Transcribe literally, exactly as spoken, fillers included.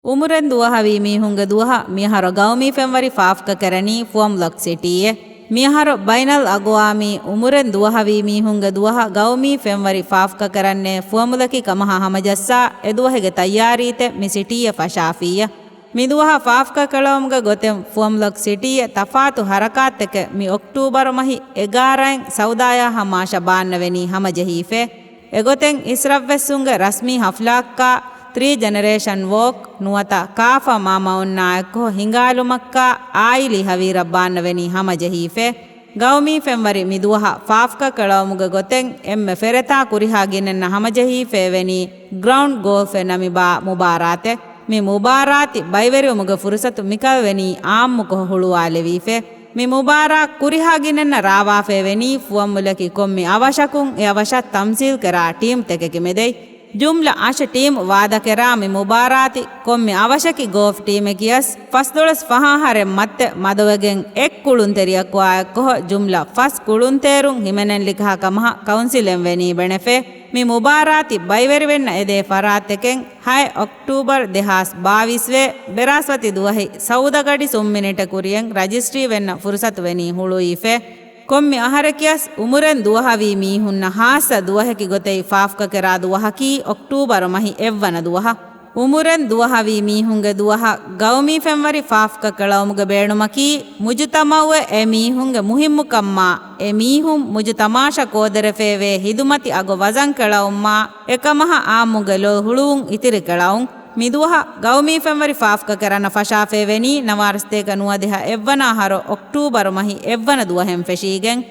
އުމުރެން ދުވަހަވީ މީހުންގެ ދުވަހަށް މިއަހަރު ގައުމީ ފެންވަރި ފާފްކަ ކެރަނީ ފުވައްމުލަކް ސިޓީއެއް. މިއަހަރު ބައިނަލް އަގުވާމީ އުމުރެން ދުވަހަވީ މީހުންގެ ދުވަހަށް ގައުމީ ފެންވަރި ފާފްކަ ކެރަންނޭ ފުވައްމުލަކީ ކަމަހާ ހަމަޖައްސާ އެދުވަހެއްގެ ތައްޔާރީތައް މި ސިޓީއެއް ފަށާފިއްޔާ. މިދުވަހަށް ފާފްކަ ކެޅައުމުގެ ގޮތެއް ފުވައްމުލަކް ސިޓީއެއް ތަފާތު ހަރަކާތްތަކެއް މި އޮކްޓޫބަރު މަހި އެގާރައިން ސައުދާޔާ ހަމާށަ ބާންނަވެނީ ހަމަޖެހީފޭ. އެގޮތެއް އިސްރަށްވެސްވުންގެ ރަސްމީ ހަފްލާއަކާ، ތްރީ ޖެނެރޭޝަން ވޯކް، ނުވަތަ ކާފަ މާމައުންނާއެއްކޮށް ހިނގާލުމަކާ އާއިލީ ހަވީރަށް ބާންނަވެނީ ހަމަޖެހީފޭ. ގައުމީ ފެންވަރި މިދުވަހަށް ފާފްކަ ކެޅައުމުގެ ގޮތެއް އެންމެ ފެރެތާ ކުރިހާ ގިނައިންނަށް ހަމަޖެހީފޭވެނީ ގްރައުންޑް ގޯލްފެއް ނަމިބާ މުބާރާތެއް. މި މުބާރާތި ބައިވެރިވުމުގެ ފުރުސަތު މިކަލްވެނީ އާއްމުކޮށް ހުޅުވާލެވީފޭ. މި މުބާރާތް ކުރިހާ ގިނައިންނަށް ރާވާފޭވެނީ ފުވައްމުލަކީ ކޮންމެ އަވަށަކުން އެ އަވަށަށް ތަމްސީލްކެރާ ޓީމްތަކެކި މެދެއް. ޖުމްލަ އަށެއް ޓީމް ވާދަކެރާ މި މުބާރާތި ކޮންމެ އަވަށަކީ ގޯލްފް ޓީމެކިޔަސް ފަސްދޮޅަސް ފަހާ އަހަރެއް މައްޗަށް މަދުވެގެން އެއް ކުޅުންތެރިއަކު އާއެއްކޮށް ޖުމްލަ ފަސް ކުޅުންތޭރުން ހިމެނެން ލިކަހާ ކަމަހަށް ކައުންސިލެން ވެނީ ބެނެފޭ. މި މުބާރާތި ބައިވެރިވެންނަށް އެދޭ ފަރާތްތަކެއް ހައެއް އޮކްޓޫބަރު ދެހާސް ބާވީސް ވޭ ބެރާސްވަތި ދުވަހި ސައުދަގަޑި ސުން މިނިޓެއް ކުރިއަށް ރަޖިސްޓްރީ ވެންނަށް ފުރުސަތު ވެނީ ހުޅުވީފޭ. ކޮންމެ އަހަރެކިޔަސް އުމުރެން ދުވަހަވީ މީހުންނަށް ހާއްސަ ދުވަހެކި ގޮތެއް ފާފްކަ ކެރާ ދުވަހަކީ އޮކްޓޫބަރު މަހި އެއްވަނަ ދުވަހަށް. އުމުރެން ދުވަހަވީ މީހުންގެ ދުވަހަށް ގައުމީ ފެންވަރި ފާފްކަ ކެޅައުމުގެ ބޭނުމަކީ، މުޖުތަމައުއެއް އެ މީހުންގެ މުހިއްމުކަންމާ، އެ މީހުން މުޖުތަމާއަށް ކޯދެރަފޭވޭ ހިދުމަތި އަގު ވަޒަން ކެޅައުމާ، އެކަމަހަށް އާއްމުގެ ލޯ ހުޅުވުން އިތިރި ކެޅައުން. މިދުވަހަށް ގައުމީ ފެންވަރި ފާފްކަ ކެރަން ފަށާފޭވެނީ ނަވާރަސްތޭކަ ނުވަދިހަ އެއްވަނަ އަހަރު އޮކްޓޫބަރު މަހި އެއްވަނަ ދުވަހެން ފެށީގެން.